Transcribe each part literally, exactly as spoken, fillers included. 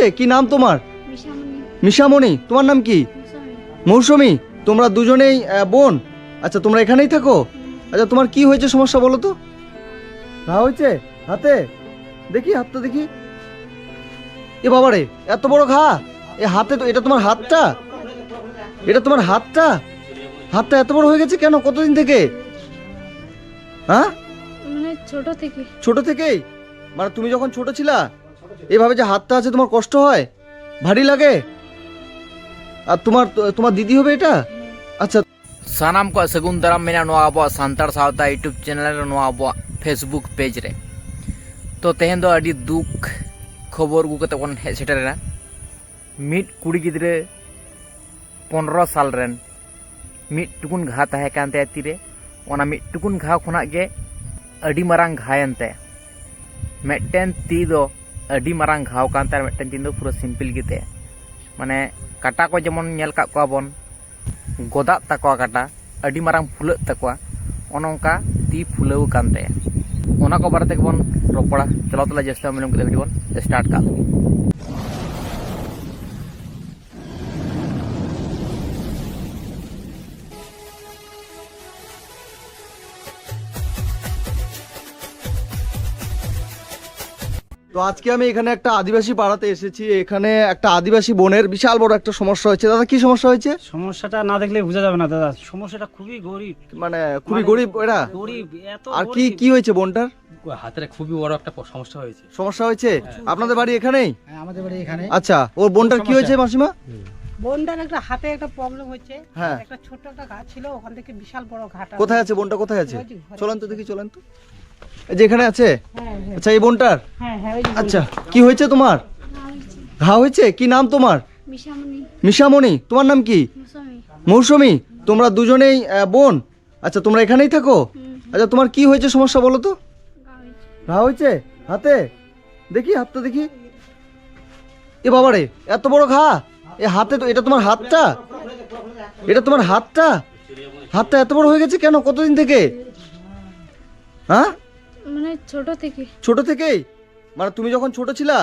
এ, কি নাম তোমার? মিশামণি। মিশামণি। তোমার নাম কি? মৌসুমী। মৌসুমী। তোমরা দুজনেই আহ, বোন? আচ্ছা, তোমরা এখানেই থাকো? আচ্ছা, তোমার কি হয়েছে সমস্যা বলো তো? ঘা হয়েছে হাতে? দেখি হাতটা দেখি। এ বাবারে, এত বড় ঘা! এ হাতে তো, এটা তোমার হাতটা? এটা তোমার হাতটা? হাতটা এত বড় হয়ে গেছে কেন? কতদিন থেকে? হ্যাঁ? মানে, ছোট থেকে। ছোট থেকেই? মানে, তুমি যখন ছোট ছিলা, এইভাবে যে হাতটা আছে, তোমার কষ্ট হয়? ভারী লাগে? আর তোমার, তোমার দিদি হবে এটা? আচ্ছা। ᱥᱟᱱᱟᱢ ᱠᱚᱣᱟᱜ ᱥᱟᱹᱜᱩᱱ ᱫᱟᱨᱟᱢ ᱢᱮᱱᱟᱜᱼᱟ ᱱᱚᱣᱟ ᱟᱵᱚᱣᱟᱜ ᱥᱟᱱᱛᱟᱲ ᱥᱟᱶᱛᱟ YouTube ᱪᱮᱱᱮᱞ ᱨᱮ, ᱱᱚᱣᱟ ᱟᱵᱚᱣᱟᱜ Facebook ᱯᱮᱡᱽ ᱨᱮ᱾ ᱛᱚ, ᱛᱮᱦᱮᱧ ᱫᱚ ᱟᱹᱰᱤ ᱫᱩᱠ ᱠᱷᱚᱵᱚᱨ ᱟᱹᱜᱩ ᱠᱟᱛᱮ ᱵᱚᱱ ᱦᱮᱡ ᱥᱮᱴᱮᱨᱮᱱᱟ᱾ ᱢᱤᱫ ᱠᱩᱲᱤ ᱜᱤᱫᱽᱨᱟᱹ, ᱯᱚᱱᱨᱚ ᱥᱟᱞ ᱨᱮᱱ ᱢᱤᱫ ᱴᱩᱠᱩᱱ ᱜᱷᱟ ᱛᱟᱦᱮᱸ ᱠᱟᱱ ᱛᱟᱭᱟ ᱛᱤᱨᱮ᱾ ᱚᱱᱟ ᱢᱤᱫ ᱴᱩᱠᱩᱱ ᱜᱷᱟᱣ ᱠᱷᱚᱱᱟᱜ ᱜᱮ ᱟᱹᱰᱤ ᱢᱟᱨᱟᱝ ᱜᱷᱟᱭᱮᱱ ᱛᱟᱭᱟ᱾ ᱢᱤᱫᱴᱮᱱ ᱛᱤ ᱫᱚ ᱟᱹᱰᱤ ᱢᱟᱨᱟᱝ ᱜᱷᱟᱣ ᱠᱟᱱ ᱛᱟᱭᱟ, ᱢᱤᱫᱴᱮᱱ ᱛᱤ ᱫᱚ ᱯᱩᱨᱟᱹ ᱥᱤᱢᱯᱤᱞ ᱜᱮᱛᱟᱭᱟ᱾ ᱢᱟᱱᱮ, ᱠᱟᱴᱟ ᱠᱚ ᱡᱮᱢᱚᱱ ᱧᱮᱞ ᱠᱟᱜ ᱠᱚᱣᱟ ᱵᱚᱱ, ᱜᱚᱫᱟᱜ ᱛᱟᱠᱚᱣᱟ ᱠᱟᱴᱟ, ᱟᱹᱰᱤ ᱢᱟᱨᱟᱝ ᱯᱷᱩᱞᱟᱹᱜ ᱛᱟᱠᱚᱣᱟ, ᱚᱱᱮ ᱚᱱᱠᱟ ᱛᱤ ᱯᱷᱩᱞᱟᱹᱣ ᱟᱠᱟᱱ ᱛᱟᱭᱟ᱾ ᱚᱱᱟ ᱠᱚ ᱵᱟᱨᱮ ᱛᱮᱜᱮ ᱵᱚᱱ ᱨᱚᱯᱚᱲᱟ᱾ ᱪᱚᱞᱚ ᱛᱟᱦᱞᱮ, ᱡᱟᱹᱥᱛᱤ ᱵᱟᱝ ᱵᱤᱞᱚᱢ ᱠᱟᱛᱮ ᱵᱷᱤᱰᱤᱭᱳ ᱵᱚᱱ ᱥᱴᱟᱨᱴ ᱠᱟᱜ ᱞᱮᱜᱮ᱾ তো আজকে আমি এখানে একটা আদিবাসী পাড়াতে এসেছি। এখানে একটা আদিবাসী বোনের বিশাল বড় একটা সমস্যা হয়েছে। দাদা, কি সমস্যা হয়েছে? সমস্যাটা না দেখলে বোঝা যাবে না দাদা, সমস্যাটা খুবই গরিব। মানে, খুবই মানে, গরিব এরা? গরিব, এত আর কি, গরিব। কি হয়েছে বোনটার? হাতের খুবই বড় একটা প-, সমস্যা হয়েছে। সমস্যা হয়েছে? হ্যাঁ। আপনাদের বাড়ি এখানেই? হ্যাঁ, আমাদের বাড়ি এখানে। আচ্ছা, ওর বোনটার কি সমস্যা। হয়েছে, মাসিমা? হুম। বোনটার একটা হাতে একটা প্রবলেম হচ্ছে, হ্যাঁ। একটা ছোট্ট একটা ঘা ছিল, ওখান থেকে বিশাল বড় ঘাটা কোথায় হয়েছে। আছে বোনটা, কোথায় আছে? ওই যে ঘরে। চলেন তো দেখি, চলেন তো। এই যে এখানে আছে? হ্যাঁ, হ্যাঁ। আচ্ছা, এই বোনটার? হ্যাঁ, হ্যাঁ, ওই যে আচ্ছা, বোনটা। কি হয়েছে তোমার? ঘা হয়েছে। কি নাম তোমার? মিশামণি। মিশামণি। তোমার নাম কি? মৌসুমী। মৌসুমী। তোমরা দুজনেই আহ, বোন? আচ্ছা, তোমরা এখানেই থাকো? হুম। আচ্ছা, তোমার কি হয়েছে সমস্যা বলো তো? ঘা হয়েছে। ঘা হয়েছে হাতে? দেখি হাতটা দেখি। এ বাবারে, এত বড় ঘা! এ হাতে তো, এটা তোমার হাতটা? এটা তোমার হাতটা? হাতটা এত বড় হয়ে গেছে কেন? কতদিন থেকে? হ্যাঁ? মানে, ছোট থেকে। ছোট থেকেই? মানে, তুমি যখন ছোট ছিলা,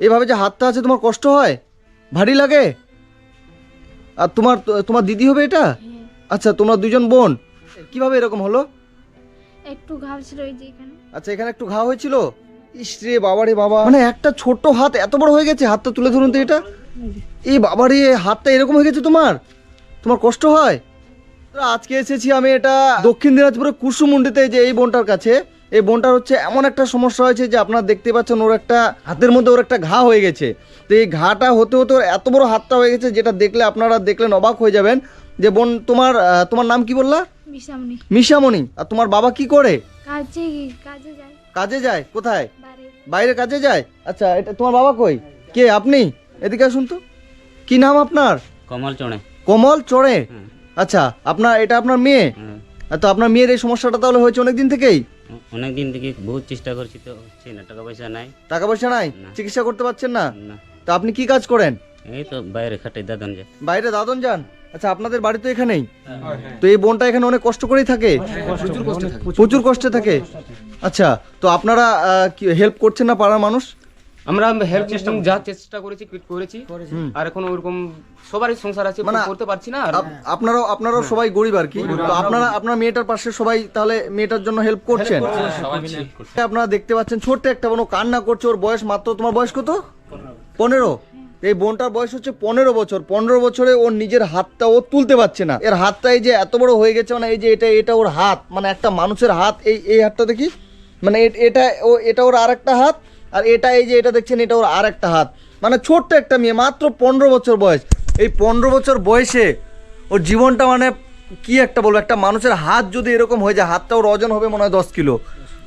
এইভাবে যে হাতটা আছে, তোমার কষ্ট হয়, ভারী লাগে? আর তোমার, তোমার দিদি হবে এটা? আচ্ছা, তোমরা দুজন বোন, কিভাবে এরকম হলো? একটু ঘা ছিল এই যে এখানে। আচ্ছা, এখানে একটু ঘা হয়েছিল। ইস রে, বাবা রে বাবা, মানে একটা ছোট হাত এত বড় হয়ে গেছে। হাতটা তুলে ধরুন তো এটা। এই বাবা রে, হাতটা এরকম হয়ে গেছে তোমার? তোমার কষ্ট হয়? তো আজকে এসেছি আমি এটা দক্ষিণ দিনাজপুরের কুসুমুন্ডিতে, যে এই বোনটার কাছে। এই বোনটার হচ্ছে এমন একটা সমস্যা হয়েছে যে আপনারা দেখতে পাচ্ছেন, ওর একটা হাতের মধ্যে ওর একটা ঘা হয়ে গেছে। তো এই ঘাটা হতে হতে ওর এত বড় হাতটা হয়ে গেছে, যেটা দেখলে আপনারা দেখলেন অবাক হয়ে যাবেন। যে বোন, তোমার আহ, তোমার নাম কি বললা? মিশামণি। মিশামণি। আর তোমার বাবা কি করে? কাজে, কাজে যায়। কাজে যায়? কোথায়? বাইরে। বাইরে কাজে যায়? আচ্ছা, এটা তোমার বাবা কই? কে আপনি? এদিকে আসুন তো। কি নাম আপনার? কমল চড়ে। কমল চড়ে। হুম। আচ্ছা, আপনার, এটা আপনার মেয়ে? হুম। আর তো আপনার মেয়ের এই সমস্যাটা তাহলে হয়েছে অনেক দিন থেকেই? অনেক দিন থেকে বহুত চেষ্টা করছি, তো হচ্ছে না, টাকা পয়সা নাই। টাকা পয়সা নাই? না। চিকিৎসা করতে পারছেন না? না। তো আপনি কি কাজ করেন? এই তো বাইরে খাটে, দাদন যায়। বাইরে দাদন যান? আচ্ছা, আপনাদের বাড়ি তো এখানেই। তো এই বোনটা এখানে অনেক কষ্ট করেই থাকে? প্রচুর কষ্টে থাকে। আচ্ছা, তো আপনারা আহ, কি হেল্প করছেন না পাড়ার মানুষ? আমরা হেল্প যা চেষ্টা করেছি, করেছি। হুম। আর এখন ওরকম সবারই সংসার আছে, মানে, করতে পারছি না। আর আপ- আপনারাও আপনারাও সবাই গরিব আর কি। তো আপনারা, আপনার মেয়েটার পাশে সবাই তাহলে মেয়েটার জন্য হেল্প করছেন? আপনারা দেখতে পাচ্ছেন, ছোট্ট একটা বোন কান্না করছে। ওর বয়স মাত্র, তোমার বয়স কত? পনেরো। এই বোনটার বয়স হচ্ছে পনেরো বছর। পনেরো বছরে ওর নিজের হাতটা ও তুলতে পারছে না। এর হাতটা এই যে এত বড় হয়ে গেছে, মানে এই যে এটা, এটা ওর হাত, মানে একটা মানুষের হাত। এই এই হাতটা দেখি, মানে এ- এটা ও, এটা ওর আর একটা হাত। আর এটা, এই যে এটা দেখছেন, এটা ওর আর একটা হাত। মানে ছোট্ট একটা মেয়ে, মাত্র পনেরো বছর বয়স। এই পনেরো বছর বয়সে ওর জীবনটা, মানে কি একটা বলবো, একটা মানুষের হাত যদি এরকম হয়ে যায়, হাতটা ওর ওজন হবে মনে হয় দশ কিলো।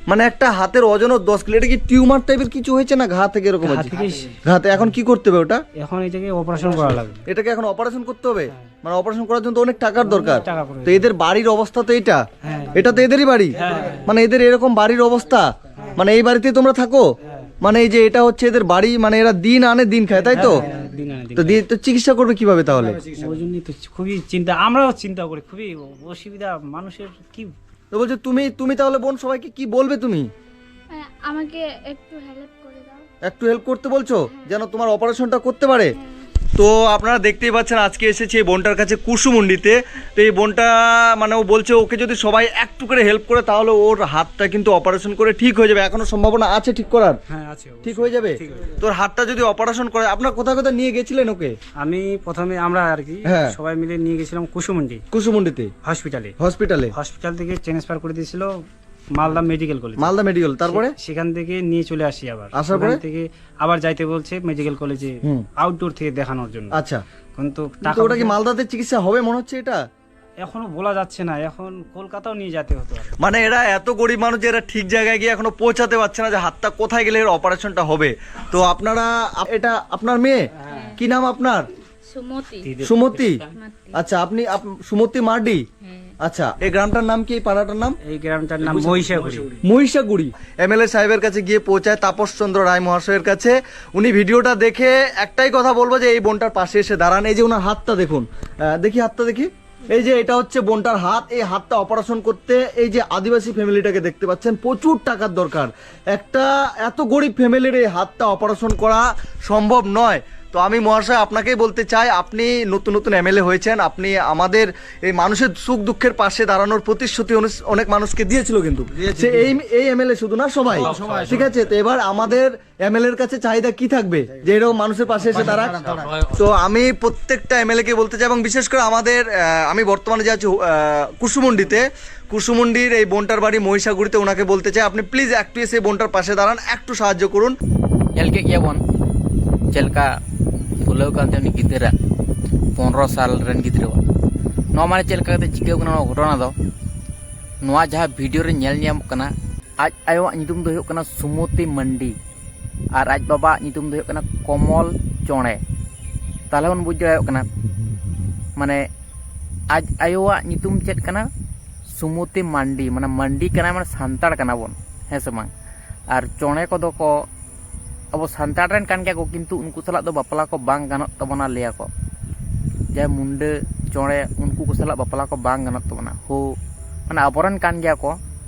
মানে একটা হাতের ওজন ওর দশ কিলো। এটা কি টিউমার টাইপের কিছু হয়েছে, না ঘা থেকে এরকম হয়েছে? ঘাতে। এখন কি করতে হবে ওটা? এখন এটাকে অপারেশন করা লাগবে। এটাকে এখন অপারেশন করতে হবে? মানে অপারেশন করার জন্য তো অনেক টাকার দরকার। টাকা পড়ে। তো এদের বাড়ির অবস্থা তো এটা। হ্যাঁ। এটা তো এদেরই বাড়ি। হ্যাঁ। মানে এদের এরকম বাড়ির অবস্থা। মানে এই বাড়িতেই তোমরা থাকো? হ্যাঁ। মানে এই যে এটা হচ্ছে এদের বাড়ি, মানে এরা দিন আনে দিন খায়, তাই তো? হ্যাঁ, দিন আনে দিন তো খায়। দিয়ে তো চিকিৎসা করবে কিভাবে তাহলে? ওই জন্যই তো খুবই চিন্তা, আমরাও চিন্তা করি, খুবই অসুবিধা মানুষের। কি তো বলছে, তুমি তুমি তাহলে বোন সবাইকে কি বলবে তুমি? আহ, আমাকে একটু হেল্প করে দাও। একটু হেল্প করতে বলছো, যেন তোমার অপারেশনটা করতে পারে। তো আপনারা দেখতেই পাচ্ছেন, আজকে এসেছি এই বোনটার কাছে কুসুমুন্ডিতে। তো এই বোনটা, মানে, ও বলছে ওকে যদি সবাই একটু করে হেল্প করে, তাহলে ওর হাতটা কিন্তু অপারেশন করে ঠিক হয়ে যাবে। এখনো সম্ভাবনা আছে ঠিক করার? হ্যাঁ, আছে। ঠিক হয়ে যাবে? তোর হাতটা যদি অপারেশন করে, আপনার কোথায় কোথায় নিয়ে গেছিলেন ওকে? আমি প্রথমে, আমরা আর কি হ্যাঁ। সবাই মিলে নিয়ে গেছিলাম কুসুমুন্ডি কুসুমুন্ডিতে? হসপিটালে। হসপিটালে? হসপিটাল থেকে ট্রান্সফার করে দিয়েছিল Malda medical college. Malda medical, তারপরে? সেখান থেকে নিয়ে চলে আসি আবার। আসার পরে? ওখান থেকে আবার যাইতে বলছে মেডিকেল কলেজে, হুম। আউটডোর থেকে দেখানোর জন্য। আচ্ছা। কিন্তু কিন্তু ওটা কি মালদাতে চিকিৎসা হবে মনে হচ্ছে এটা? এখনো বলা যাচ্ছে না, এখন কলকাতাও নিয়ে যেতে হতো আর। মানে, এরা এত গরিব মানুষ যে এরা ঠিক জায়গায় গিয়ে এখনো পৌঁছাতে পারছে না যে হাতটা কোথায় গেলে এর অপারেশনটা হবে। তো আপনারা আপ- এটা আপনার মেয়ে? কি নাম আপনার? সুমতি। সুমতি। আচ্ছা, আপনি আপ- সুমতি মার্ডি। আচ্ছা, এই গ্রামটার নাম কি, এই পাড়াটার নাম? এই গ্রামটার নাম মহিষাগুড়ি। মহিষাগুড়ি। এমএলএ সাহেবের কাছে গিয়ে পৌঁছায়, তাপস চন্দ্র রায় মহাশয়ের কাছে। উনি ভিডিওটা দেখে একটাই কথা বলবো যে এই বোনটার পাশে এসে দাঁড়ান। এই যে ওনার হাতটা দেখুন, আহ, দেখি হাতটা দেখি। এই যে এটা হচ্ছে বোনটার হাত, এই হাতটা অপারেশন করতে এই যে আদিবাসী ফ্যামিলিটাকে দেখতে পাচ্ছেন, প্রচুর টাকার দরকার। একটা এত গরিব ফ্যামিলির এই হাতটা অপারেশন করা সম্ভব নয়। তো আমি মহাশয় আপনাকেই বলতে চাই, আপনি নতুন নতুন এমএলএ হয়েছেন, আপনি আমাদের এই মানুষের সুখ দুঃখের পাশে দাঁড়ানোর প্রতিশ্রুতি অনেক- অনেক মানুষকে দিয়েছিল কিন্তু। সে এই এই এমএলএ শুধু না, সবাই। ঠিক আছে, তো এবার আমাদের এমএলএর কাছে চাহিদা কি থাকবে যে এরকম মানুষের পাশে এসে দাঁড়াক? তো আমি প্রত্যেকটা এমএলএ কে বলতে চাই, এবং বিশেষ করে আমাদের আহ, আমি বর্তমানে যে আছি আহ, কুসুমুন্ডিতে, কুসুমুন্ডির এই বোনটার বাড়ি মহিষাগুড়িতে, ওনাকে বলতে চাই আপনি প্লিজ একটু এসে এই বোনটার পাশে দাঁড়ান, একটু সাহায্য করুন। ᱧᱮᱞ ᱠᱮᱫ ᱜᱮᱭᱟ ᱵᱚᱱ ᱪᱮᱫ ᱞᱮᱠᱟ ᱯᱷᱩᱞᱟᱹᱣ ᱠᱟᱱ ᱛᱟᱦᱮᱸ ᱩᱱᱤ ᱜᱤᱫᱽᱨᱟᱹ᱾ ᱯᱚᱱᱨᱚ ᱥᱟᱞ ᱨᱮᱱ ᱜᱤᱫᱽᱨᱟᱹᱣᱟᱜ ᱱᱚᱣᱟ ᱢᱟᱱᱮ ᱪᱮᱫ ᱞᱮᱠᱟ ᱠᱟᱛᱮ ᱪᱤᱠᱟᱹᱣ ᱠᱟᱱᱟ ᱱᱚᱣᱟ ᱜᱷᱚᱴᱚᱱᱟ ᱫᱚ? ᱱᱚᱣᱟ ᱡᱟᱦᱟᱸ ᱵᱷᱤᱰᱤᱭᱳ ᱨᱮ ᱧᱮᱞ ᱧᱟᱢᱚᱜ ᱠᱟᱱᱟ, ᱟᱡ ᱟᱭᱳᱣᱟᱜ ᱧᱩᱛᱩᱢ ᱫᱚ ᱦᱩᱭᱩᱜ ᱠᱟᱱᱟ ᱥᱩᱢᱚᱛᱤ ᱢᱟᱱᱰᱤ ᱟᱨ ᱟᱡ ᱵᱟᱵᱟᱣᱟᱜ ᱧᱩᱛᱩᱢ ᱫᱚ ᱦᱩᱭᱩᱜ ᱠᱟᱱᱟ ᱠᱚᱢᱚᱞ ᱪᱚᱬᱮ᱾ ᱛᱟᱦᱚᱞᱮ ᱵᱚᱱ ᱵᱩᱡᱽ ᱫᱟᱲᱮᱭᱟᱜ ᱠᱟᱱᱟ, ᱢᱟᱱᱮ, ᱟᱡ ᱟᱭᱳᱣᱟᱜ ᱧᱩᱛᱩᱢ ᱪᱮᱫ ᱠᱟᱱᱟ? ᱥᱩᱢᱚᱛᱤ ᱢᱟᱱᱰᱤ, ᱢᱟᱱᱮ ᱢᱟᱱᱰᱤ ᱠᱟᱱᱟᱭ, ᱢᱟᱱᱮ ᱥᱟᱱᱛᱟᱲ ᱠᱟᱱᱟ ᱵᱚᱱ, ᱦᱮᱸ ᱥᱮ ᱵᱟᱝ? ᱟᱨ ᱪᱚᱬᱮ ᱠᱚᱫᱚ ᱠᱚ ᱟᱵᱚ ᱥᱟᱱᱛᱟᱲ ᱨᱮᱱ ᱠᱟᱱ ᱜᱮᱭᱟ ᱠᱚ, ᱠᱤᱱᱛᱩ ᱩᱱᱠᱩ ᱥᱟᱞᱟᱜ ᱫᱚ ᱵᱟᱯᱞᱟ ᱠᱚ ᱵᱟᱝ ᱜᱟᱱᱚᱜ ᱛᱟᱵᱚᱱᱟ ᱞᱟᱹᱭᱟ ᱠᱚ᱾ ᱡᱟᱦᱟᱸᱭ ᱢᱩᱱᱰᱟᱹ, ᱪᱚᱬᱮ, ᱩᱱᱠᱩ ᱠᱚ ᱥᱟᱞᱟᱜ ᱵᱟᱯᱞᱟ ᱠᱚ ᱵᱟᱝ ᱜᱟᱱᱚᱜ ᱛᱟᱵᱚᱱᱟ᱾ ᱦᱳ, ᱢᱟᱱᱮ ᱟᱵᱚᱨᱮᱱ ᱠᱟᱱ ᱜᱮᱭᱟ ᱠᱚ,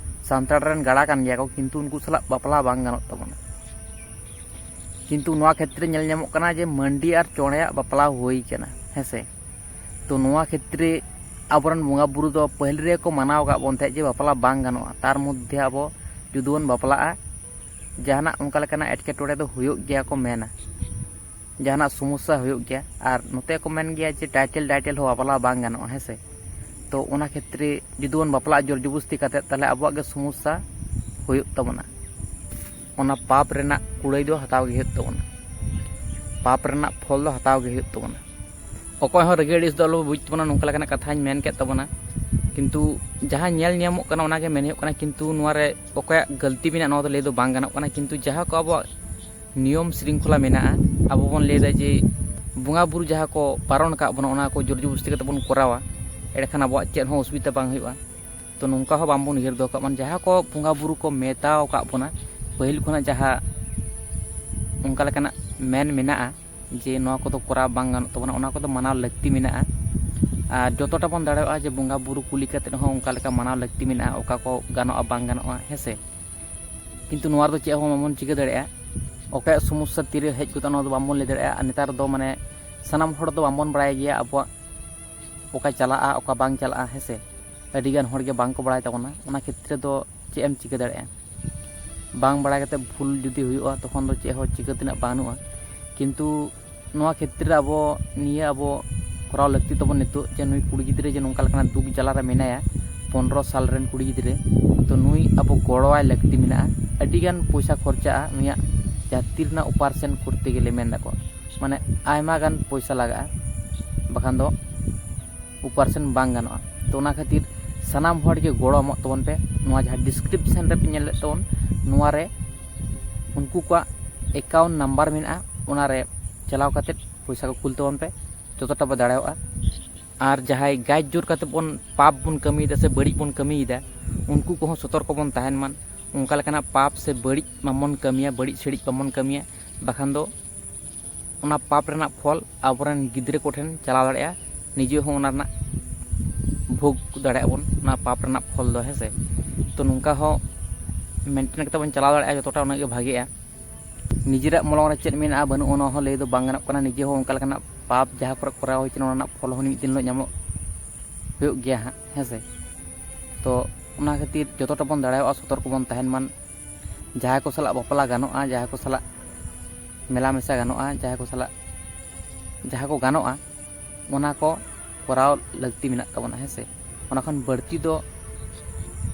ᱥᱟᱱᱛᱟᱲ ᱨᱮᱱ ᱜᱟᱲᱟ ᱠᱟᱱ ᱜᱮᱭᱟ ᱠᱚ, ᱠᱤᱱᱛᱩ ᱩᱱᱠᱩ ᱥᱟᱞᱟᱜ ᱵᱟᱯᱞᱟ ᱵᱟᱝ ᱜᱟᱱᱚᱜ ᱛᱟᱵᱚᱱᱟ᱾ ᱠᱤᱱᱛᱩ ᱱᱚᱣᱟ ᱠᱷᱮᱛᱨᱮ ᱧᱮᱞ ᱧᱟᱢᱚᱜ ᱠᱟᱱᱟ ᱡᱮ ᱢᱟᱹᱱᱰᱤ ᱟᱨ ᱪᱚᱬᱮᱭᱟᱜ ᱵᱟᱯᱞᱟ ᱦᱩᱭ ᱠᱟᱱᱟ, ᱦᱮᱸ ᱥᱮ᱾ ᱛᱚ ᱱᱚᱣᱟ ᱠᱷᱮᱛᱨᱮ ᱟᱵᱚᱨᱮᱱ ᱵᱚᱸᱜᱟ ᱵᱩᱨᱩ ᱫᱚ ᱯᱟᱹᱦᱤᱞ ᱨᱮᱜᱮ ᱠᱚ ᱢᱟᱱᱟᱣ ᱟᱠᱟᱫ ᱵᱚᱱ ᱛᱟᱦᱮᱸᱫ ᱡᱮ ᱵᱟᱯᱞᱟ ᱵᱟᱝ ᱜᱟᱱᱚᱜᱼᱟ, ᱛᱟᱨ ᱢᱚᱫᱽᱫᱷᱮ ᱟᱵᱚ ᱡᱩᱫᱤ ᱵᱚᱱ ᱵᱟᱯᱞᱟᱜᱼᱟ, ᱡᱟᱦᱟᱱᱟᱜ ᱚᱱᱠᱟ ᱞᱮᱠᱟᱱᱟᱜ ᱮᱴᱠᱮᱴᱚᱬᱮ ᱫᱚ ᱦᱩᱭᱩᱜ ᱜᱮᱭᱟ ᱠᱚ ᱢᱮᱱᱟ, ᱡᱟᱦᱟᱱᱟᱜ ᱥᱚᱢᱚᱥᱥᱟ ᱦᱩᱭᱩᱜ ᱜᱮᱭᱟ᱾ ᱟᱨ ᱱᱚᱛᱮ ᱠᱚ ᱢᱮᱱ ᱜᱮᱭᱟ ᱡᱮ title title ᱦᱚᱸ ᱵᱟᱯᱞᱟ ᱵᱟᱝ ᱜᱟᱱᱚᱜᱼᱟ, ᱦᱮᱸ ᱥᱮ᱾ ᱛᱚ ᱚᱱᱟ ᱠᱷᱮᱛᱨᱮ ᱡᱩᱫᱤ ᱵᱚᱱ ᱵᱟᱯᱞᱟᱜᱼᱟ ᱡᱳᱨ ᱡᱚᱵᱚᱥᱛᱤ ᱠᱟᱛᱮᱫ, ᱛᱟᱦᱚᱞᱮ ᱟᱵᱚᱣᱟᱜ ᱜᱮ ᱥᱚᱢᱚᱥᱥᱟ ᱦᱩᱭᱩᱜ ᱛᱟᱵᱚᱱᱟ᱾ ᱚᱱᱟ ᱯᱟᱯ ᱨᱮᱱᱟᱜ ᱠᱩᱲᱟᱹᱭ ᱫᱚ ᱦᱟᱛᱟᱣ ᱜᱮ ᱦᱩᱭᱩᱜ ᱛᱟᱵᱚᱱᱟ, ᱯᱟᱯ ᱨᱮᱱᱟᱜ ᱯᱷᱚᱞ ᱫᱚ ᱦᱟᱛᱟᱣ ᱜᱮ ᱦᱩᱭᱩᱜ ᱛᱟᱵᱚᱱᱟ᱾ ᱚᱠᱚᱭ ᱦᱚᱸ ᱨᱟᱹᱜᱤ ᱟᱹᱲᱤᱥ ᱫᱚ ᱟᱞᱚ ᱵᱩᱡᱽ ᱛᱟᱵᱚᱱᱟ, ᱱᱚᱝᱠᱟ ᱞᱮᱠᱟᱱᱟᱜ ᱠᱟᱛᱷᱟᱧ ᱢᱮᱱ ᱠᱮᱫ ᱛᱟᱵᱚᱱᱟ᱾ ᱠᱤᱱᱛᱩ ᱡᱟᱦᱟᱸ ᱧᱮᱞ ᱧᱟᱢᱚᱜ ᱠᱟᱱᱟ ᱚᱱᱟᱜᱮ ᱢᱮᱱ ᱦᱩᱭᱩᱜ ᱠᱟᱱᱟ, ᱠᱤᱱᱛᱩ ᱱᱚᱣᱟ ᱨᱮ ᱚᱠᱚᱭᱟᱜ ᱜᱟᱹᱞᱛᱤ ᱢᱮᱱᱟᱜᱼᱟ ᱱᱚᱣᱟ ᱫᱚ ᱞᱟᱹᱭ ᱫᱚ ᱵᱟᱝ ᱜᱟᱱᱚᱜ ᱠᱟᱱᱟ᱾ ᱠᱤᱱᱛᱩ ᱡᱟᱦᱟᱸ ᱠᱚ ᱟᱵᱚᱣᱟᱜ ᱱᱤᱭᱚᱢ ᱥᱨᱤᱝᱠᱷᱚᱞᱟ ᱢᱮᱱᱟᱜᱼᱟ, ᱟᱵᱚ ᱵᱚᱱ ᱞᱟᱹᱭᱫᱟ ᱡᱮ ᱵᱚᱸᱜᱟ ᱵᱩᱨᱩ ᱡᱟᱦᱟᱸ ᱠᱚ ᱵᱟᱨᱚᱱ ᱟᱠᱟᱫ ᱵᱚᱱᱟ ᱚᱱᱟ ᱠᱚ ᱡᱳᱨ ᱡᱚᱵᱚᱥᱛᱤ ᱠᱟᱛᱮ ᱵᱚᱱ ᱠᱚᱨᱟᱣᱟ, ᱮᱸᱰᱮᱠᱷᱟᱱ ᱟᱵᱚᱣᱟᱜ ᱪᱮᱫ ᱦᱚᱸ ᱚᱥᱩᱵᱤᱫᱷᱟ ᱵᱟᱝ ᱦᱩᱭᱩᱜᱼᱟ᱾ ᱛᱚ ᱱᱚᱝᱠᱟ ᱦᱚᱸ ᱵᱟᱝᱵᱚᱱ ᱩᱭᱦᱟᱹᱨ ᱫᱚᱦᱚ ᱠᱟᱜ ᱢᱟ, ᱡᱟᱦᱟᱸ ᱠᱚ ᱵᱚᱸᱜᱟ ᱵᱩᱨᱩ ᱠᱚ ᱢᱮᱛᱟᱣ ᱟᱠᱟᱫ ᱵᱚᱱᱟ ᱯᱟᱹᱦᱤᱞ ᱠᱷᱚᱱᱟᱜ, ᱡᱟᱦᱟᱸ ᱚᱱᱠᱟ ᱞᱮᱠᱟᱱᱟᱜ ᱢᱮᱱ ᱢᱮᱱᱟᱜᱼᱟ ᱡᱮ ᱱᱚᱣᱟ ᱠᱚᱫᱚ ᱠᱚᱨᱟᱣ ᱵᱟᱝ ᱜᱟᱱᱚᱜ ᱛᱟᱵᱚᱱᱟ, ᱚᱱᱟ ᱠᱚᱫᱚ ᱢᱟᱱᱟᱣ ᱞᱟᱹᱠᱛᱤ ᱢᱮᱱᱟᱜᱼᱟ᱾ ᱟᱨ ᱡᱚᱛᱚᱴᱟ ᱵᱚᱱ ᱫᱟᱲᱮᱭᱟᱜᱼᱟ ᱡᱮ ᱵᱚᱸᱜᱟ ᱵᱩᱨᱩ ᱠᱩᱞᱤ ᱠᱟᱛᱮᱫ ᱦᱚᱸ ᱚᱱᱠᱟ ᱞᱮᱠᱟ ᱢᱟᱱᱟᱣ ᱞᱟᱹᱠᱛᱤ ᱢᱮᱱᱟᱜᱼᱟ, ᱚᱠᱟ ᱠᱚ ᱜᱟᱱᱚᱜᱼᱟ ᱵᱟᱝ ᱜᱟᱱᱚᱜᱼᱟ, ᱦᱮᱸ ᱥᱮ᱾ ᱠᱤᱱᱛᱩ ᱱᱚᱣᱟ ᱨᱮᱫᱚ ᱪᱮᱫ ᱦᱚᱸ ᱵᱟᱵᱚᱱ ᱪᱤᱠᱟᱹ ᱫᱟᱲᱮᱭᱟᱜᱼᱟ, ᱚᱠᱚᱭᱟᱜ ᱥᱚᱢᱚᱥᱥᱟ ᱛᱤᱨᱮ ᱦᱮᱡ ᱜᱚᱫᱚᱜᱼᱟ ᱱᱚᱣᱟ ᱫᱚ ᱵᱟᱵᱚᱱ ᱞᱟᱹᱭ ᱫᱟᱲᱮᱭᱟᱜᱼᱟ᱾ ᱟᱨ ᱱᱮᱛᱟᱨ ᱫᱚ ᱢᱟᱱᱮ ᱥᱟᱱᱟᱢ ᱦᱚᱲ ᱫᱚ ᱵᱟᱵᱚᱱ ᱵᱟᱲᱟᱭ ᱜᱮᱭᱟ ᱟᱵᱚᱣᱟᱜ ᱚᱠᱟ ᱪᱟᱞᱟᱜᱼᱟ ᱚᱠᱟ ᱵᱟᱝ ᱪᱟᱞᱟᱜᱼᱟ, ᱦᱮᱸ ᱥᱮ᱾ ᱟᱹᱰᱤᱜᱟᱱ ᱦᱚᱲᱜᱮ ᱵᱟᱝ ᱠᱚ ᱵᱟᱲᱟᱭ ᱛᱟᱵᱚᱱᱟ, ᱚᱱᱟ ᱠᱷᱮᱛᱨᱮ ᱫᱚ ᱪᱮᱫ ᱮᱢ ᱪᱤᱠᱟᱹ ᱫᱟᱲᱮᱭᱟᱜᱼᱟ? ᱵᱟᱝ ᱵᱟᱲᱟᱭ ᱠᱟᱛᱮ ᱵᱷᱩᱞ ᱡᱩᱫᱤ ᱦᱩᱭᱩᱜᱼᱟ ᱛᱚᱠᱷᱚᱱ ᱫᱚ ᱪᱮᱫ ᱦᱚᱸ ᱪᱤᱠᱟᱹ ᱛᱮᱱᱟᱜ ᱵᱟᱹᱱᱩᱜᱼᱟ᱾ ᱠᱤᱱᱛᱩ ᱱᱚᱣᱟ ᱠᱷᱮᱛᱨᱮ ᱟᱵᱚ ᱱᱤᱭᱟᱹ ᱟᱵᱚ ᱠᱚᱨᱟᱣ ᱞᱟᱹᱠᱛᱤ ᱛᱟᱵᱚᱱ ᱱᱤᱛᱚᱜ ᱡᱮ ᱱᱩᱭ ᱠᱩᱲᱤ ᱜᱤᱫᱽᱨᱟᱹ ᱡᱮ ᱱᱚᱝᱠᱟ ᱞᱮᱠᱟᱱᱟᱜ ᱫᱩᱠ ᱡᱟᱞᱟ ᱨᱮ ᱢᱮᱱᱟᱭᱟ, ᱯᱚᱱᱨᱚ ᱥᱟᱞ ᱨᱮᱱ ᱠᱩᱲᱤ ᱜᱤᱫᱽᱨᱟᱹ, ᱛᱚ ᱱᱩᱭ ᱟᱵᱚ ᱜᱚᱲᱚᱣᱟᱭ ᱞᱟᱹᱠᱛᱤ ᱢᱮᱱᱟᱜᱼᱟ᱾ ᱟᱹᱰᱤᱜᱟᱱ ᱯᱚᱭᱥᱟ ᱠᱷᱚᱨᱪᱟᱜᱼᱟ ᱱᱩᱭᱟᱜ ᱡᱟᱦᱟᱸ ᱛᱤ ᱨᱮᱱᱟᱜ operation ᱠᱚᱨᱛᱮ ᱜᱮᱞᱮ ᱢᱮᱱ ᱫᱟᱠᱚ, ᱢᱟᱱᱮ ᱟᱭᱢᱟ ᱜᱟᱱ ᱯᱚᱭᱥᱟ ᱞᱟᱜᱟᱜᱼᱟ, ᱵᱟᱠᱷᱟᱱ ᱫᱚ operation ᱵᱟᱝ ᱜᱟᱱᱚᱜᱼᱟ᱾ ᱛᱚ ᱚᱱᱟ ᱠᱷᱟᱹᱛᱤᱨ ᱥᱟᱱᱟᱢ ᱦᱚᱲ ᱜᱮ ᱜᱚᱲᱚ ᱮᱢᱚᱜ ᱛᱟᱵᱚᱱ ᱯᱮ᱾ ᱱᱚᱣᱟ ᱡᱟᱦᱟᱸ description ᱨᱮᱯᱮ ᱧᱮᱞᱮᱫ ᱛᱟᱵᱚᱱ, ᱱᱚᱣᱟ ᱨᱮ ᱩᱱᱠᱩ ᱠᱚᱣᱟᱜ account number ᱢᱮᱱᱟᱜᱼᱟ, ᱚᱱᱟ ᱨᱮ ᱪᱟᱞᱟᱣ ᱠᱟᱛᱮᱫ ᱯᱚᱭᱥᱟ ᱠᱚ ᱠᱩᱞ ᱛᱟᱵᱚᱱ ᱯᱮ, ᱡᱚᱛᱚᱴᱟ ᱯᱮ ᱫᱟᱲᱮᱭᱟᱜᱼᱟ᱾ ᱟᱨ ᱡᱟᱦᱟᱸᱭ ᱜᱟᱪ ᱡᱳᱨ ᱠᱟᱛᱮᱫ ᱵᱚᱱ ᱯᱟᱯ ᱵᱚᱱ ᱠᱟᱹᱢᱤᱭᱮᱫᱟ ᱥᱮ ᱵᱟᱹᱲᱤᱡ ᱵᱚᱱ ᱠᱟᱹᱢᱤᱭᱮᱫᱟ, ᱩᱱᱠᱩ ᱠᱚᱦᱚᱸ ᱥᱚᱛᱚᱨᱠᱚ ᱵᱚᱱ ᱛᱟᱦᱮᱱ ᱢᱟ᱾ ᱚᱱᱠᱟ ᱞᱮᱠᱟᱱᱟᱜ ᱯᱟᱯ ᱥᱮ ᱵᱟᱹᱲᱤᱡ ᱵᱟᱵᱚᱱ ᱠᱟᱹᱢᱤᱭᱟ, ᱵᱟᱹᱲᱤᱡ ᱥᱤᱲᱤᱡ ᱵᱟᱵᱚᱱ ᱠᱟᱹᱢᱤᱭᱟ, ᱵᱟᱠᱷᱟᱱ ᱫᱚ ᱚᱱᱟ ᱯᱟᱯ ᱨᱮᱱᱟᱜ ᱯᱷᱚᱞ ᱟᱵᱚᱨᱮᱱ ᱜᱤᱫᱽᱨᱟᱹ ᱠᱚᱴᱷᱮᱱ ᱪᱟᱞᱟᱣ ᱫᱟᱲᱮᱭᱟᱜᱼᱟ, ᱱᱤᱡᱮ ᱦᱚᱸ ᱚᱱᱟ ᱨᱮᱱᱟᱜ ᱵᱷᱳᱜᱽ ᱫᱟᱲᱮᱭᱟᱜᱼᱟ ᱵᱚᱱ, ᱚᱱᱟ ᱯᱟᱯ ᱨᱮᱱᱟᱜ ᱯᱷᱚᱞ ᱫᱚ, ᱦᱮᱸ ᱥᱮ᱾ ᱛᱚ ᱱᱚᱝᱠᱟ ᱦᱚᱸ maintain ᱠᱟᱛᱮ ᱵᱚᱱ ᱪᱟᱞᱟᱣ ᱫᱟᱲᱮᱭᱟᱜᱼᱟ, ᱡᱚᱛᱚᱴᱟ ᱩᱱᱟᱹᱜ ᱜᱮ ᱵᱷᱟᱜᱮᱜᱼᱟ᱾ ᱱᱤᱡᱮᱨᱟᱜ ᱢᱚᱞᱚᱝ ᱨᱮ ᱪᱮᱫ ᱢᱮᱱᱟᱜᱼᱟ ᱵᱟᱹᱱᱩᱜᱼᱟ ᱚᱱᱟ ᱦᱚᱸ ᱞᱟᱹᱭ ᱫᱚ ᱵᱟᱝ ᱜᱟᱱᱚᱜ ᱠᱟᱱᱟ᱾ ᱱᱤᱡᱮ ᱦᱚᱸ ᱚᱱᱠᱟ ᱞᱮᱠᱟᱱᱟᱜ ᱯᱟᱯ ᱡᱟᱦᱟᱸ ᱠᱚᱨᱮ ᱠᱚᱨᱟᱣ ᱦᱩᱭ ᱠᱟᱱᱟ ᱚᱱᱟ ᱨᱮᱱᱟᱜ ᱯᱷᱚᱞ ᱦᱚᱸ ᱢᱤᱫ ᱫᱤᱱ ᱦᱤᱞᱳᱜ ᱧᱟᱢᱚᱜ ᱦᱩᱭᱩᱜ ᱜᱮᱭᱟ ᱦᱟᱸᱜ, ᱦᱮᱸ ᱥᱮ᱾ ᱛᱚ ᱚᱱᱟ ᱠᱷᱟᱹᱛᱤᱨ ᱡᱚᱛᱚᱴᱟ ᱵᱚᱱ ᱫᱟᱲᱮᱭᱟᱜᱼᱟ ᱥᱚᱛᱚᱨᱠᱚ ᱵᱚᱱ ᱛᱟᱦᱮᱱ ᱢᱟ᱾ ᱡᱟᱦᱟᱸᱭ ᱠᱚ ᱥᱟᱞᱟᱜ ᱵᱟᱯᱞᱟ ᱜᱟᱱᱚᱜᱼᱟ, ᱡᱟᱦᱟᱸᱭ ᱠᱚ ᱥᱟᱞᱟᱜ ᱢᱮᱞᱟ ᱢᱮᱥᱟ ᱜᱟᱱᱚᱜᱼᱟ, ᱡᱟᱦᱟᱸᱭ ᱠᱚ ᱥᱟᱞᱟᱜ ᱡᱟᱦᱟᱸ ᱠᱚ ᱜᱟᱱᱚᱜᱼᱟ, ᱚᱱᱟ ᱠᱚ ᱠᱚᱨᱟᱣ ᱞᱟᱹᱠᱛᱤ ᱢᱮᱱᱟᱜ ᱛᱟᱵᱚᱱᱟ, ᱦᱮᱸ ᱥᱮ᱾ ᱚᱱᱟ ᱠᱷᱚᱱ ᱵᱟᱹᱲᱛᱤ ᱫᱚ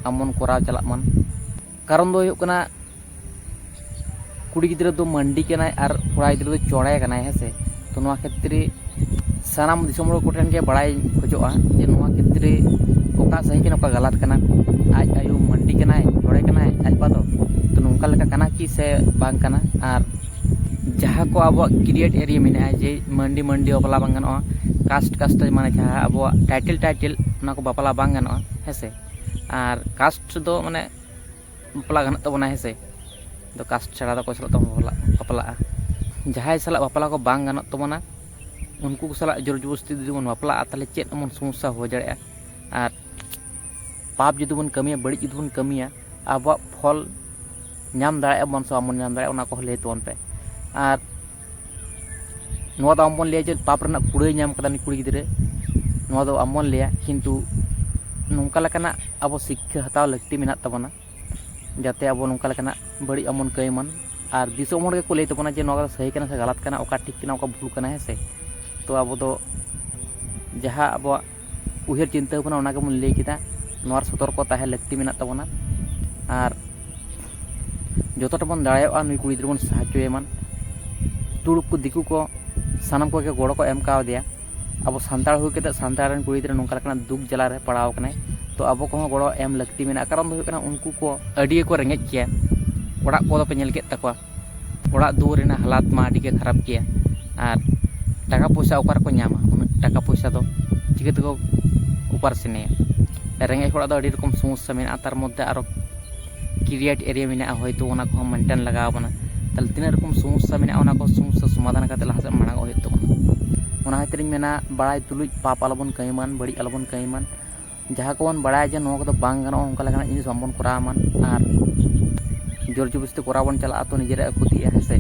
ᱟᱢ ᱵᱚᱱ ᱠᱚᱨᱟᱣ ᱪᱟᱞᱟᱜ ᱢᱟ᱾ ᱠᱟᱨᱚᱱ ᱫᱚ ᱦᱩᱭᱩᱜ ᱠᱟᱱᱟ, ᱠᱩᱲᱤ ᱜᱤᱫᱽᱨᱟᱹ ᱫᱚ ᱢᱟᱹᱱᱰᱤ ᱠᱟᱱᱟᱭ ᱟᱨ ᱠᱚᱲᱟ ᱜᱤᱫᱽᱨᱟᱹ ᱫᱚ ᱪᱚᱬᱮ ᱠᱟᱱᱟᱭ, ᱦᱮᱸ ᱥᱮ᱾ ᱛᱚ ᱱᱚᱣᱟ ᱠᱷᱮᱛᱨᱮ ᱥᱟᱱᱟᱢ ᱫᱤᱥᱚᱢ ᱦᱚᱲ ᱠᱚᱴᱷᱮᱱ ᱜᱮ ᱵᱟᱲᱟᱭ ᱠᱷᱚᱡᱚᱜᱼᱟ ᱡᱮ ᱱᱚᱣᱟ ᱠᱷᱮᱛᱨᱮ ᱚᱠᱟ ᱥᱟᱹᱦᱤ ᱠᱟᱱᱟ, ᱚᱠᱟ ᱜᱟᱞᱟᱛ ᱠᱟᱱᱟ, ᱟᱡ ᱟᱭᱳ ᱢᱟᱹᱱᱰᱤ ᱠᱟᱱᱟᱭ, ᱪᱚᱬᱮ ᱠᱟᱱᱟᱭ, ᱟᱡ ᱵᱟ ᱫᱚ᱾ ᱛᱚ ᱱᱚᱝᱠᱟ ᱞᱮᱠᱟ ᱠᱟᱱᱟ ᱠᱤ ᱥᱮ ᱵᱟᱝ ᱠᱟᱱᱟ? ᱟᱨ ᱡᱟᱦᱟᱸ ᱠᱚ ᱟᱵᱚᱣᱟᱜ ᱠᱨᱤᱭᱮᱴ ᱮᱨᱤᱭᱟ ᱢᱮᱱᱟᱜᱼᱟ, ᱡᱮ ᱢᱟᱹᱱᱰᱤ ᱢᱟᱹᱱᱰᱤ ᱵᱟᱯᱞᱟ ᱵᱟᱝ ᱜᱟᱱᱚᱜᱼᱟ, ᱠᱟᱥᱴ ᱠᱟᱥᱴ ᱢᱟᱱᱮ ᱡᱟᱦᱟᱸ ᱟᱵᱚᱣᱟᱜ ᱴᱟᱭᱴᱮᱞ ᱴᱟᱭᱴᱮᱞ, ᱚᱱᱟ ᱠᱚ ᱵᱟᱯᱞᱟ ᱵᱟᱝ ᱜᱟᱱᱚᱜᱼᱟ, ᱦᱮᱸ ᱥᱮ᱾ ᱟᱨ ᱠᱟᱥᱴ ᱫᱚ ᱢᱟᱱᱮ ᱵᱟᱯᱞᱟ ᱜᱟᱱᱚᱜ ᱛᱟᱵᱚᱱᱟ, ᱦᱮᱸ ᱥᱮ᱾ ᱫᱚ ᱠᱟᱥᱴ ᱪᱷᱟᱲᱟ ᱫᱚ ᱚᱠᱚᱭ ᱥᱟᱞᱟᱜ ᱛᱮᱦᱚᱸ ᱵᱟᱯᱞᱟ ᱵᱟᱯᱞᱟᱜᱼᱟ᱾ ᱡᱟᱦᱟᱸᱭ ᱥᱟᱞᱟᱜ ᱵᱟᱯᱞᱟ ᱠᱚ ᱵᱟᱝ ᱜᱟᱱᱚᱜ ᱛᱟᱵᱚᱱᱟ, ᱩᱱᱠᱩ ᱠᱚ ᱥᱟᱞᱟᱜ ᱡᱳᱨ ᱡᱚᱵᱚᱥᱛᱤ ᱡᱩᱫᱤ ᱵᱚᱱ ᱵᱟᱯᱞᱟᱜᱼᱟ, ᱛᱟᱦᱚᱞᱮ ᱪᱮᱫ ᱮᱢᱚᱱ ᱥᱚᱢᱚᱥᱥᱟ ᱦᱩᱭ ᱫᱟᱲᱮᱭᱟᱜᱼᱟ? ᱟᱨ ᱯᱟᱯ ᱡᱩᱫᱤ ᱵᱚᱱ ᱠᱟᱹᱢᱤᱭᱟ, ᱵᱟᱹᱲᱤᱡ ᱡᱩᱫᱤ ᱵᱚᱱ ᱠᱟᱹᱢᱤᱭᱟ, ᱟᱵᱚᱣᱟᱜ ᱯᱷᱚᱞ ᱧᱟᱢ ᱫᱟᱲᱮᱭᱟᱜᱼᱟ ᱵᱚᱱ ᱥᱮ ᱵᱟᱵᱚᱱ ᱧᱟᱢ ᱫᱟᱲᱮᱭᱟᱜᱼᱟ, ᱚᱱᱟ ᱠᱚᱦᱚᱸ ᱞᱟᱹᱭ ᱛᱟᱵᱚᱱ ᱯᱮ᱾ ᱟᱨ ᱱᱚᱣᱟ ᱫᱚ ᱟᱢ ᱵᱚᱱ ᱞᱟᱹᱭᱟ ᱡᱮ ᱯᱟᱯ ᱨᱮᱱᱟᱜ ᱠᱩᱲᱟᱹᱭ ᱧᱟᱢ ᱠᱟᱫᱟ ᱱᱩᱭ ᱠᱩᱲᱤ ᱜᱤᱫᱽᱨᱟᱹ, ᱱᱚᱣᱟ ᱫᱚ ᱟᱢ ᱵᱚᱱ ᱞᱟᱹᱭᱟ, ᱠᱤᱱᱛᱩ ᱱᱚᱝᱠᱟ ᱞᱮᱠᱟᱱᱟᱜ ᱟᱵᱚ ᱥᱤᱠᱠᱷᱟ ᱦᱟᱛᱟᱣ ᱞᱟᱹᱠᱛᱤ ᱢᱮᱱᱟᱜ ᱛᱟᱵᱚᱱᱟ, ᱡᱟᱛᱮ ᱟᱵᱚ ᱱᱚᱝᱠᱟ ᱞᱮᱠᱟᱱᱟᱜ ᱵᱟᱹᱲᱤᱡ ᱟᱢ ᱵᱚᱱ ᱠᱟᱹᱭ ᱢᱟᱱ᱾ ᱟᱨ ᱫᱤᱥᱚᱢ ᱦᱚᱲ ᱜᱮᱠᱚ ᱞᱟᱹᱭ ᱛᱟᱵᱚᱱᱟ ᱡᱮ ᱱᱚᱣᱟ ᱫᱚ ᱥᱟᱹᱦᱤ ᱠᱟᱱᱟ ᱥᱮ ᱜᱟᱞᱟᱛ ᱠᱟᱱᱟ, ᱚᱠᱟ ᱴᱷᱤᱠ ᱠᱟᱱᱟ, ᱚᱠᱟ ᱵᱷᱩᱞ ᱠᱟᱱᱟ, ᱦᱮᱸ ᱥᱮ᱾ ᱛᱚ ᱟᱵᱚ ᱫᱚ ᱡᱟᱦᱟᱸ ᱟᱵᱚᱣᱟᱜ ᱩᱭᱦᱟᱹᱨ ᱪᱤᱱᱛᱟᱹ ᱵᱷᱟᱵᱽᱱᱟ, ᱚᱱᱟ ᱜᱮᱵᱚᱱ ᱞᱟᱹᱭ ᱠᱮᱫᱟ᱾ ᱱᱚᱣᱟ ᱨᱮ ᱥᱚᱛᱚᱨᱠᱚ ᱛᱟᱦᱮᱸ ᱞᱟᱹᱠᱛᱤ ᱢᱮᱱᱟᱜ ᱛᱟᱵᱚᱱᱟ᱾ ᱟᱨ ᱡᱚᱛᱚᱴᱟ ᱵᱚᱱ ᱫᱟᱲᱮᱭᱟᱜᱼᱟ, ᱱᱩᱭ ᱠᱩᱲᱤ ᱜᱤᱫᱽᱨᱟᱹ ᱵᱚᱱ ᱥᱟᱦᱟᱡᱽᱡᱚᱭᱮ ᱢᱟ᱾ ᱛᱩᱲᱩᱠ ᱠᱚ, ᱫᱤᱠᱩ ᱠᱚ, ᱥᱟᱱᱟᱢ ᱠᱚᱜᱮ ᱜᱚᱲᱚ ᱠᱚ ᱮᱢ ᱠᱟᱣᱫᱮᱭᱟ᱾ ᱟᱵᱚ ᱥᱟᱱᱛᱟᱲ ᱦᱩᱭ ᱠᱟᱛᱮ ᱥᱟᱱᱛᱟᱲ ᱨᱮᱱ ᱠᱩᱲᱤ ᱜᱤᱫᱽᱨᱟᱹ ᱱᱚᱝᱠᱟ ᱞᱮᱠᱟᱱᱟᱜ ᱫᱩᱠ ᱡᱟᱞᱟ ᱨᱮ ᱯᱟᱲᱟᱣ ᱟᱠᱟᱱᱟᱭ, ᱛᱚ ᱟᱵᱚ ᱠᱚᱦᱚᱸ ᱜᱚᱲᱚ ᱮᱢ ᱞᱟᱹᱠᱛᱤ ᱢᱮᱱᱟᱜᱼᱟ᱾ ᱠᱟᱨᱚᱱ ᱫᱚ ᱦᱩᱭᱩᱜ ᱠᱟᱱᱟ, ᱩᱱᱠᱩ ᱠᱚ ᱟᱹᱰᱤ ᱜᱮᱠᱚ ᱨᱮᱸᱜᱮᱡ ᱜᱮᱭᱟ᱾ ᱚᱲᱟᱜ ᱠᱚᱫᱚ ᱯᱮ ᱧᱮᱞ ᱠᱮᱫ ᱛᱟᱠᱚᱣᱟ, ᱚᱲᱟᱜ ᱫᱩᱣᱟᱹᱨ ᱨᱮᱱᱟᱜ ᱦᱟᱞᱟᱛ ᱢᱟ ᱟᱹᱰᱤ ᱜᱮ ᱠᱷᱟᱨᱟᱯ ᱜᱮᱭᱟ᱾ ᱟᱨ ᱴᱟᱠᱟ ᱯᱚᱭᱥᱟ ᱚᱠᱟ ᱨᱮᱠᱚ ᱧᱟᱢᱟ? ᱩᱱᱟᱹᱜ ᱴᱟᱠᱟ ᱯᱚᱭᱥᱟ ᱫᱚ ᱪᱤᱠᱟᱹ ᱛᱮᱠᱚ ᱩᱯᱟᱨᱥᱮᱱᱮᱭᱟ? ᱨᱮᱸᱜᱮᱡ ᱦᱚᱲᱟᱜ ᱫᱚ ᱟᱹᱰᱤ ᱨᱚᱠᱚᱢ ᱥᱚᱢᱚᱥᱥᱟ ᱢᱮᱱᱟᱜᱼᱟ, ᱛᱟᱨ ᱢᱚᱫᱽᱫᱷᱮ ᱟᱨᱚ ᱠᱨᱤᱭᱮᱴ ᱮᱨᱤᱭᱟ ᱢᱮᱱᱟᱜᱼᱟ, ᱦᱚᱭᱛᱳ ᱚᱱᱟ ᱠᱚᱦᱚᱸ ᱢᱮᱱᱴᱮᱱ ᱞᱟᱜᱟᱣ ᱵᱚᱱᱟ᱾ ᱛᱟᱦᱚᱞᱮ ᱛᱤᱱᱟᱹᱜ ᱨᱚᱠᱚᱢ ᱥᱚᱢᱚᱥᱥᱟ ᱢᱮᱱᱟᱜᱼᱟ, ᱚᱱᱟ ᱠᱚ ᱥᱚᱢᱚᱥᱥᱟ ᱥᱚᱢᱟᱫᱷᱟᱱ ᱠᱟᱛᱮ ᱞᱟᱦᱟ ᱥᱮᱫ ᱢᱟᱲᱟᱝᱚᱜ ᱦᱩᱭᱩᱜ ᱛᱟᱵᱚᱱᱟ᱾ ᱚᱱᱟ ᱠᱷᱟᱹᱛᱤᱨᱤᱧ ᱢᱮᱱᱟ, ᱵᱟᱲᱟᱭ ᱛᱩᱞᱩᱡ ᱯᱟᱯ ᱟᱞᱚᱵᱚᱱ ᱠᱟᱹᱢᱤ ᱢᱟᱱ, ᱵᱟᱹᱲᱤᱡ ᱟᱞᱚᱵᱚᱱ ᱠᱟᱹᱢᱤ ᱢᱟᱱ᱾ ᱡᱟᱦᱟᱸ ᱠᱚᱵᱚᱱ ᱵᱟᱲᱟᱭᱟ ᱡᱮ ᱱᱚᱣᱟ ᱠᱚᱫᱚ ᱵᱟᱝ ᱜᱟᱱᱚᱜᱼᱟ, ᱚᱱᱠᱟ ᱞᱮᱠᱟᱱᱟᱜ ᱡᱤᱱᱤᱥ ᱵᱟᱝᱵᱚᱱ ᱠᱚᱨᱟᱣ ᱢᱟᱱ᱾ ᱟᱨ ᱡᱳᱨ ᱡᱚᱵᱚᱥᱛᱤ ᱠᱚᱨᱟᱣ ᱵᱚᱱ ᱪᱟᱞᱟᱜᱼᱟ, ᱛᱚ ᱱᱤᱡᱮᱨᱟᱜ ᱠᱷᱚᱛᱤᱜᱼᱟ, ᱦᱮᱸ ᱥᱮ᱾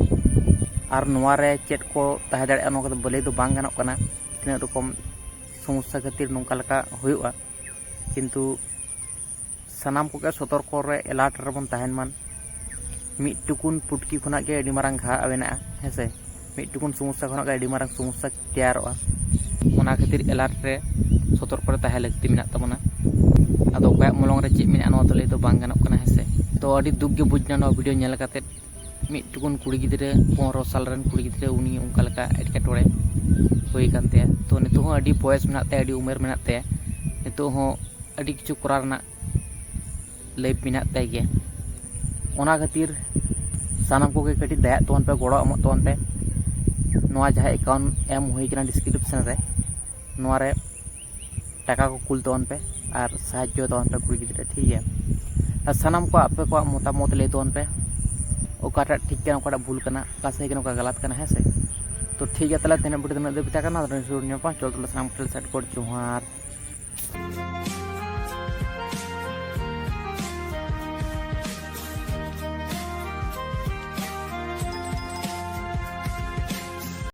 ᱟᱨ ᱱᱚᱣᱟ ᱨᱮ ᱪᱮᱫ ᱠᱚ ᱛᱟᱦᱮᱸ ᱫᱟᱲᱮᱭᱟᱜᱼᱟ, ᱱᱚᱣᱟ ᱠᱚᱫᱚ ᱞᱟᱹᱭ ᱫᱚ ᱵᱟᱝ ᱜᱟᱱᱚᱜ ᱠᱟᱱᱟ, ᱛᱤᱱᱟᱹᱜ ᱨᱚᱠᱚᱢ ᱥᱚᱢᱚᱥᱥᱟ ᱠᱷᱟᱹᱛᱤᱨ ᱱᱚᱝᱠᱟ ᱞᱮᱠᱟ ᱦᱩᱭᱩᱜᱼᱟ᱾ ᱠᱤᱱᱛᱩ ᱥᱟᱱᱟᱢ ᱠᱚᱜᱮ ᱥᱚᱛᱚᱨᱠᱚ ᱨᱮ, ᱮᱞᱟᱨᱴ ᱨᱮᱵᱚᱱ ᱛᱟᱦᱮᱱ ᱢᱟ᱾ ᱢᱤᱫ ᱴᱩᱠᱩᱱ ᱯᱩᱴᱠᱤ ᱠᱷᱚᱱᱟᱜ ᱜᱮ ᱟᱹᱰᱤ ᱢᱟᱨᱟᱝ ᱜᱷᱟ ᱢᱮᱱᱟᱜᱼᱟ, ᱦᱮᱸ ᱥᱮ᱾ ᱢᱤᱫ ᱴᱩᱠᱩᱱ ᱥᱚᱢᱚᱥᱥᱟ ᱠᱷᱚᱱᱟᱜ ᱜᱮ ᱟᱹᱰᱤ ᱢᱟᱨᱟᱝ ᱥᱚᱢᱚᱥᱥᱟ ᱛᱮᱭᱟᱨᱚᱜᱼᱟ᱾ ᱚᱱᱟ ᱠᱷᱟᱹᱛᱤᱨ ᱮᱞᱟᱨᱴ ᱨᱮ, ᱥᱚᱛᱚᱨᱠᱚ ᱨᱮ ᱛᱟᱦᱮᱸ ᱞᱟᱹᱠᱛᱤ ᱢᱮᱱᱟᱜ ᱛᱟᱵᱚᱱᱟ᱾ ᱟᱫᱚ ᱚᱠᱚᱭᱟᱜ ᱢᱚᱞᱚᱝ ᱨᱮ ᱪᱮᱫ ᱢᱮᱱᱟᱜᱼᱟ, ᱱᱚᱣᱟ ᱫᱚ ᱞᱟᱹᱭ ᱫᱚ ᱵᱟᱝ ᱜᱟᱱᱚᱜ ᱠᱟᱱᱟ, ᱦᱮᱸ ᱥᱮ᱾ ᱛᱚ ᱟᱹᱰᱤ ᱫᱩᱠ ᱜᱮ ᱵᱩᱡᱽ ᱮᱱᱟ ᱱᱚᱣᱟ ᱵᱷᱤᱰᱤᱭᱳ ᱧᱮᱞ ᱠᱟᱛᱮᱫ᱾ ᱢᱤᱫ ᱴᱩᱠᱩᱱ ᱠᱩᱲᱤ ᱜᱤᱫᱽᱨᱟᱹ, ᱯᱚᱱᱨᱚ ᱥᱟᱞ ᱨᱮᱱ ᱠᱩᱲᱤ ᱜᱤᱫᱽᱨᱟᱹ, ᱩᱱᱤ ᱚᱱᱠᱟ ᱞᱮᱠᱟ ᱮᱴᱠᱮᱴᱚᱬᱮ ᱦᱩᱭ ᱟᱠᱟᱱ ᱛᱟᱭᱟ᱾ ᱛᱚ ᱱᱤᱛᱚᱜ ᱦᱚᱸ ᱟᱹᱰᱤ ᱵᱚᱭᱮᱥ ᱢᱮᱱᱟᱜ ᱛᱟᱭᱟ, ᱟᱹᱰᱤ ᱩᱢᱮᱨ ᱢᱮᱱᱟᱜ ᱛᱟᱭᱟ, ᱱᱤᱛᱚᱜ ᱦᱚᱸ ᱟᱹᱰᱤ ᱠᱤᱪᱷᱩ ᱠᱚᱨᱟᱣ ᱨᱮᱱᱟᱜ ᱞᱟᱭᱤᱯᱷ ᱢᱮᱱᱟᱜ ᱛᱟᱭ ᱜᱮᱭᱟ᱾ ᱚᱱᱟ ᱠᱷᱟᱹᱛᱤᱨ ᱥᱟᱱᱟᱢ ᱠᱚᱜᱮ ᱠᱟᱹᱴᱤᱡ ᱫᱟᱭᱟᱜ ᱛᱟᱵᱚᱱ ᱯᱮ, ᱜᱚᱲᱚ ᱮᱢᱚᱜ ᱛᱟᱵᱚᱱ ᱯᱮ᱾ ᱱᱚᱣᱟ ᱡᱟᱦᱟᱸ ᱮᱠᱟᱣᱩᱱᱴ ᱮᱢ ᱦᱩᱭ ᱠᱟᱱᱟ ᱰᱤᱥᱠᱨᱤᱯᱥᱚᱱ ᱨᱮ, ᱱᱚᱣᱟ ᱨᱮ ᱴᱟᱠᱟ ᱠᱚ ᱠᱩᱞ ᱛᱟᱵᱚᱱ ᱯᱮ ᱟᱨ ᱥᱟᱦᱟᱡᱽᱡᱚ ᱛᱟᱵᱚᱱ ᱯᱮ ᱠᱩᱲᱤ ᱜᱤᱫᱽᱨᱟᱹ, ᱴᱷᱤᱠ ᱜᱮᱭᱟ? ᱟᱨ ᱥᱟᱱᱟᱢ ᱠᱚ ᱟᱯᱮ ᱠᱚᱣᱟᱜ ᱢᱚᱛᱟᱢᱚᱛ ᱞᱟᱹᱭ ᱛᱟᱵᱚᱱ ᱯᱮ, ᱚᱠᱟᱴᱟᱜ ᱴᱷᱤᱠ ᱠᱟᱱᱟ, ᱚᱠᱟᱴᱟᱜ ᱵᱷᱩᱞ ᱠᱟᱱᱟ, ᱚᱠᱟ ᱥᱟᱹᱦᱤ ᱠᱟᱱᱟ, ᱚᱠᱟ ᱜᱟᱞᱟᱛ ᱠᱟᱱᱟ, ᱦᱮᱸ ᱥᱮ᱾ ᱛᱚ ᱴᱷᱤᱠ ᱜᱮᱭᱟ, ᱛᱟᱦᱚᱞᱮ ᱛᱮᱦᱮᱧ ᱵᱷᱤᱰᱤᱭᱳ ᱫᱚ ᱱᱤᱱᱟᱹᱜ ᱫᱷᱟᱹᱵᱤᱡ ᱛᱟᱦᱮᱸ ᱠᱟᱱᱟ᱾ ᱟᱫᱚ ᱱᱤᱭᱟᱹ ᱥᱩᱨ ᱧᱟᱯᱟᱢ, ᱪᱚᱞ ᱛᱟᱦᱚᱞᱮ ᱥᱟᱱᱟᱢ ᱠᱚᱴᱷᱮᱱ ᱥᱟᱭᱤᱰ ᱠᱚᱨᱮ ᱡᱚᱦᱟᱨ᱾